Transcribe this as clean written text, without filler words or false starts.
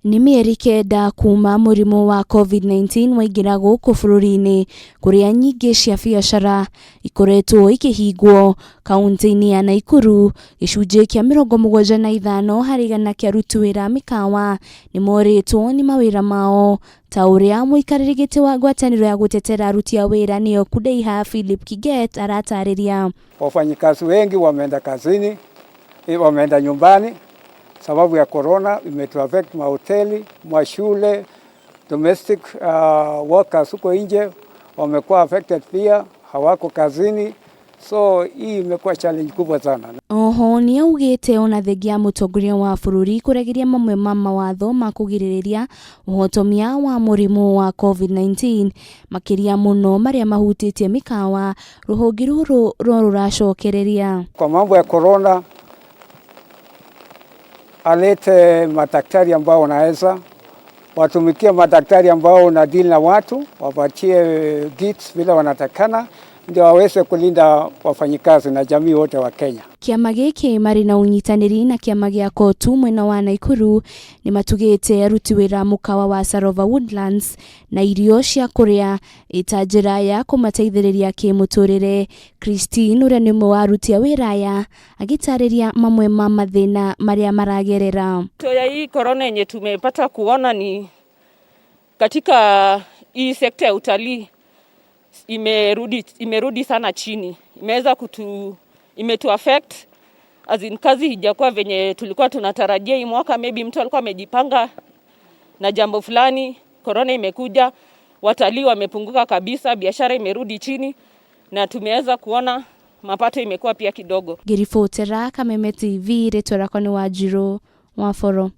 Nĩ mĩeri 9 kuma mũrimũ wa COVID-19 waingĩra gũkũ bũrũri-inĩ kũrĩa nyingĩ cia biacara ikoretwo ikĩhingwo kaunti-inĩ ya Naikuru. Gĩcunjĩ kĩa 75% kĩa aruti wĩra a mĩkawa nĩ morĩtwo nĩ mawĩra mao, ta ũrĩa mũikarĩri gĩtĩ wa ngwatanĩro ya gũtetera aruti a wĩra, nĩyo KUDHEIHA, Philip Kiget aratarĩria. Wafanyikazi wengi wameenda kazini, wameenda nyumbani sababu ya corona imetuaffect mahoteli, mashule, domestic workers huko nje wamekuwa affected pia, hawako kazini, so hii imekuwa challenge kubwa sana. Oho nĩ augĩte ona thengia ya mũtongoria wa bũrũri kũregeria mamwe ma mawatho ma kũgirĩrĩria ũhotomia wa mũrimũ wa COVID-19, makĩria mũno marĩa mahutĩtie mĩkawa, rũhonge rũrũ no rũracokereria. Kwa mambo ya corona, alete madaktari ambao wanaweza watumikie, madaktari ambao wana deal na watu, wapatie kits vile wanatakana, ndio waweze kulinda wafanyikazi na jamii wote wa Kenya. Kĩama gĩkĩ marĩ na ũnyitanĩri na kĩama gĩa COTU mwena wa Naikuru nĩ matugĩte aruti wĩra mũkawa wa Sarova Woodlands na irio cia kũrĩa ĩta njĩra ya kũmateithĩrĩria kĩmũtũrĩre. Christine, ũrĩa nĩ ũmwe wa aruti a wĩra aya, agĩtarĩria mamwe ma mathĩna marĩa maragerera. Ya hii corona yenye tumepata kuona ni katika hii sekta ya utalii imerudi sana chini, imeweza kutu imetu affect as in kazi hijakuwa venye tulikuwa tunatarajia hii mwaka. Maybe mtu alikuwa amejipanga na jambo fulani, corona imekuja, watalii wamepunguka kabisa, biashara imerudi chini na tumeweza kuona mapato imekuwa pia kidogo. Ngĩribotera Kameme TV, rĩtwa rĩakwa nĩ Wanjirũ wa Boro.